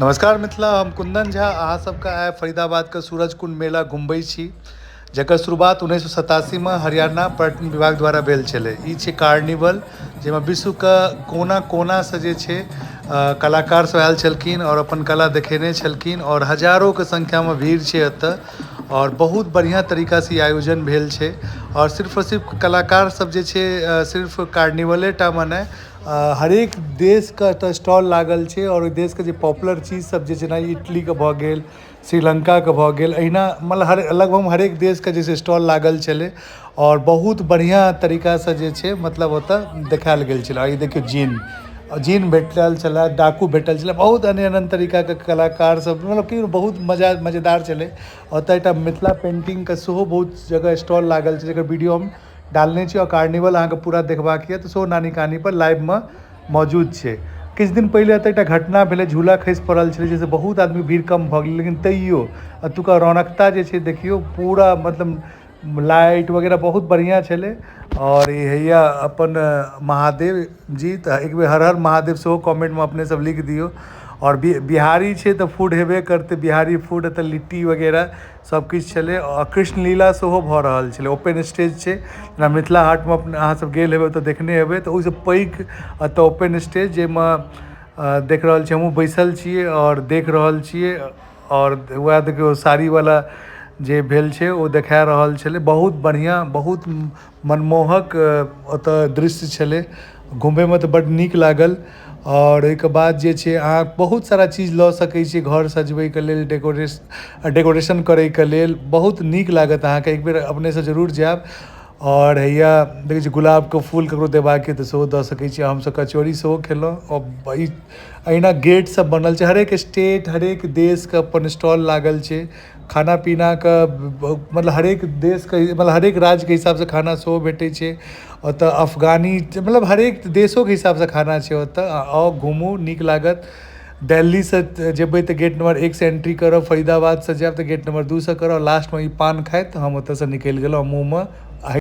नमस्कार मिथिला, हम कुंदन झा अहाँ सबके आइ फरीदाबादके सूरजकुंड मेला घुमबै छी, जकर शुरुआत 1987मे हरियाणा पर्यटन विभाग द्वारा भेल छलै। ई छै कार्निवल, जाहिमे विश्वके कोना कोनासँ जे छै कलाकार सब आयल छलखिन आओर अपन कला देखेने छलखिन आओर हजारोके संख्यामे भीड़ छै एतऽ आओर बहुत बढ़िआँ तरीकासँ ई आयोजन भेल छै। आओर सिर्फ आओर सिर्फ कलाकार सब जे छै सिर्फ कार्निवले टामे नहि, हरेक देशके एतऽ स्टॉल लागल छै आओर ओहि देशके जे पॉपुलर चीज सब जे जेना इटलीके भऽ गेल, श्रीलङ्काके भऽ गेल, एहिना मतलब हर लगभग हरेक देशके जे छै स्टॉल लागल छलै आओर बहुत बढ़िआँ तरीकासँ जे छै मतलब ओतऽ देखायल गेल छलै। ई देखियौ, जिन जिन भेटल छलै, डाकू भेटल छलै, बहुत एहन एहन तरीकाके कलाकार सब, मतलब कि बहुत मजा मजेदार छलै। ओतऽ एकटा मिथिला पेन्टिंगके सेहो बहुत जगह स्टॉल लागल छै, जकर वीडियो हम डालने छी। आओर कार्निवल अहाँके पूरा देखबाक यऽ तऽ सेहो नानी कहानीपर लाइवमे मौजूद छै। किछु दिन पहिले एतऽ एकटा घटना भेलै, झूला खसि पड़ल छलै, जाहिसँ बहुत आदमी भीड़ कम भऽ गेलै, लेकिन तैयो एतुका रौनकता जे छै देखियौ, पूरा मतलब लाइट वगैरह बहुत बढ़िआँ छलै। आओर ई हैया अपन महादेव जी, तऽ एक बेर हर हर महादेव सेहो कमेंटमे अपने सब लिख दियौ। आओर बिहारी छै तऽ फूड हेबे करतै, बिहारी फूड एतऽ लिट्टी वगैरह सब किछु छलै। आओर कृष्ण लीला सेहो भऽ रहल छलै। ओपन स्टेज छै, जेना मिथिला हाटमे अपने अहाँ सब गेल हेबै तऽ देखने हेबै, तऽ ओहिसँ पैघ एतऽ ओपन स्टेज, जाहिमे देख रहल छी, हमहूँ बैसल छियै आओर देख रहल छियै। आओर वएह देखियौ, साड़ीवला जे भेल छै ओ देखा रहल छलै। बहुत बढ़िआँ, बहुत मनमोहक ओतऽ दृश्य छलै। घुमैमे तऽ बड्ड नीक लागल। आओर ओहिके बाद जे छै अहाँ बहुत सारा चीज लऽ सकै छी घर सजबैके लेल, डेकोरेशन करैके लेल, बहुत नीक लागत अहाँके। एक बेर अपनेसँ जरूर जायब। आओर हैया देखै छी गुलाबके फूल ककरो देबाक अइ तऽ सेहो दऽ सकै छी। हमसब कचौड़ी सेहो खेलहुँ। आओर ई एहिना गेट सब बनल छै, हरेक स्टेट हरेक देशके अपन स्टॉल लागल छै खाना पीनाके, मतलब हरेक देशके, मतलब हरेक राज्यके हिसाबसँ खाना सेहो भेटै छै ओतऽ। अफगानी, मतलब हरेक देशोके हिसाबसँ खाना छै ओतऽ। आउ, घुमू, नीक लागत। दिल्लीसँ जेबै तऽ गेट नंबर 1सँ एंट्री करब, फरीदाबादसँ जायब तऽ गेट नंबर 2सँ करब। लास्टमे ई पान खाइत हम ओतऽसँ निकलि गेलहुँ, मुँहमे